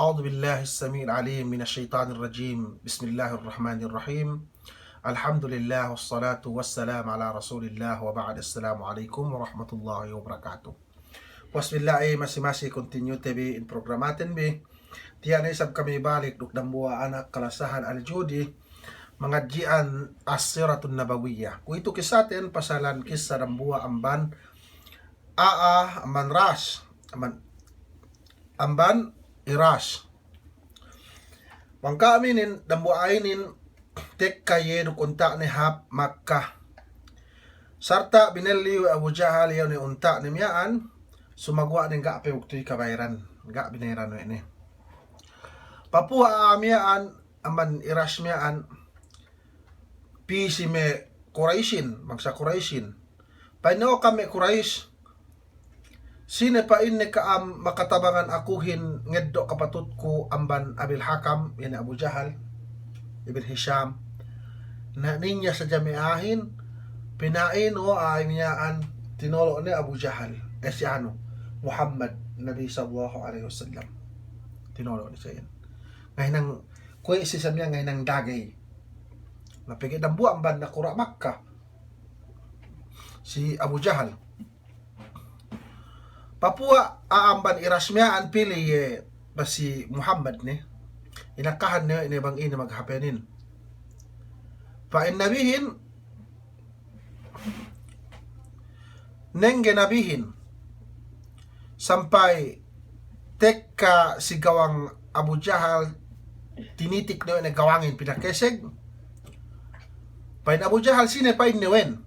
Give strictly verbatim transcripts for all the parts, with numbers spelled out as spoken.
أعوذ بالله السميع العليم من الشيطان الرجيم. بسم الله الرحمن الرحيم. الحمد لله والصلاة والسلام على رسول الله وبعد. السلام عليكم ورحمة الله وبركاته. Bismillah, eh, masi-masi continue te bi in programaten bi. Tiya' ne isab kami balik duk dambuwa' anak kalasahan Al-Judi mangadji'an As-Siratun Nabawiyah. Kuwe'itu kissaten pasalan kissa dambuwa' amban a'a, amban Ras, amban, amban Irash. Bang ka'am inin, dambuwa' inin tekka iye duk unta'ne hap Makkah. Sarta' binelli we' Abu Jahal iye ne unta'ne miya'an, sumaguwa' ne ga' pe waktu i kabayaran, ga' binayaran we' ne. Papuwa' a'a miya'an, amban Irash miya'an, pī si me' Quraishin, bangsa Quraishin. Pa'inne, "O ka'am me' Quraish, sine," pa'inne, "ka'am makatabangan akuhin ngeddo' kapatutku amban Abil Hakam," iye ne Abu Jahal ibn Hisham. Na niya' sadja me' a'ahin, pina'in, o a'a miya'an, tinolo' ne Abu Jahal, eh, si anu, Muhammad, Nabi sallallahu alaihi wasallam. Tinolo' ne siye. Ngahinang, kuwe' si sa miya'an ngahinang dagey. Na pegge' dambuwa' amban nakura' Makkah si Abu Jahal. Papuwa' a'a amban Irash miya'an pī le iye pasi Muhammad ne. Inakahan ne we' ne bang ine maghapenin. Pa'in nabihin, nengge nabihin sampay tekka si gawang Abu Jahal, tinitik ne we' ne gawangin pinakeseg. Pa'in Abu Jahal, "Sine?" pa'inne, "We'en?"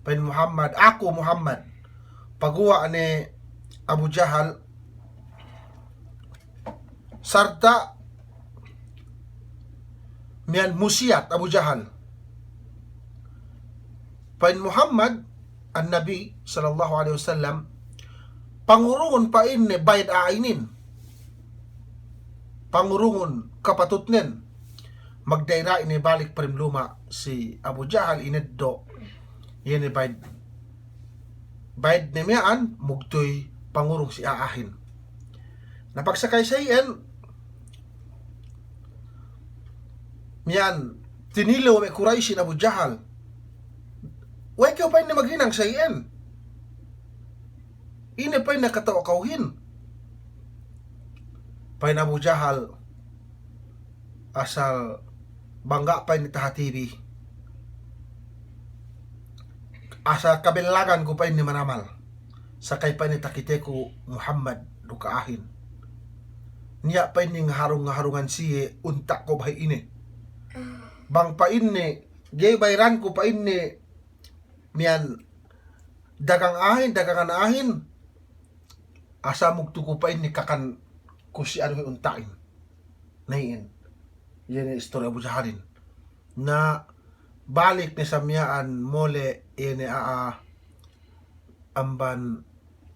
Pa'in, "Muhammad, aku Muhammad." Paguwa' ne Abu Jahal, sarta' miya'an musiyat Abu Jahal. Pa'in Muhammad, an-Nabi sallallahu alaihi wasallam, pangurungun pa'inne baid a'a inin. Pangurungun kapatutnen. Magdayra' ine balik parim luma' si Abu Jahal ineddo' iye ne baid, baid ne miya'an mugtuy pangurung si a'ahin. Na pagsakay sa iyan, miya'an tinilew me' Quraishin Abu Jahal. "We'ey kew," pa'inne, "maghinang sa iyan? Ine," pa'inne, "kata'u kawhin?" Pa'in Abu Jahal, "Asal bang ga'," pa'inne, "tahati bi, asal kabellagan ku," pa'inne, "manamal. Sakay," pa'inne, "takiteku Muhammad duk a'ahin. Niya'," pa'inne, "ngaharung-ngaharungan siye unta' ku bahi' ine. Bang," pa'inne, "ga'i bayaranku," pa'inne, "miya'an dagang a'ahin, dagangan a'ahin, asal mugtu ku," pa'inne, "kakan ku si anuhin unta'in." Na iyan. Iye ne istori Abu Jahalin. Na balik ne sa miya'an mole' iye ne a'a amban,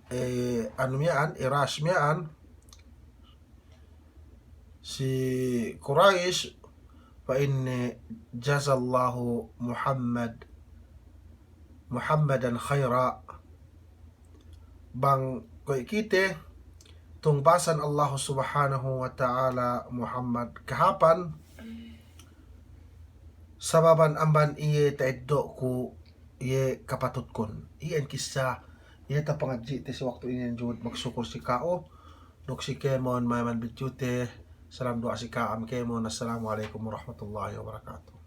eh, anu miya'an, Irash miya'an, si Quraish, pa'inne, "Jazallahu Muhammad, Muhammadan khaira." Bang kuwe' kite, tungbasan Allahu Subhanahu wa Ta'ala Muhammad kahāpan, sababan amban iye ta'eddo'ku iye kapatutkun. Iyan kissa, iye tapangadji'te si waktu inin jud, magsukul si ka'u, duk si kēmon mayaman bidjute, salam du'a si ka'am kēmon. Assalamu alaikum warahmatullahi wabarakatuh.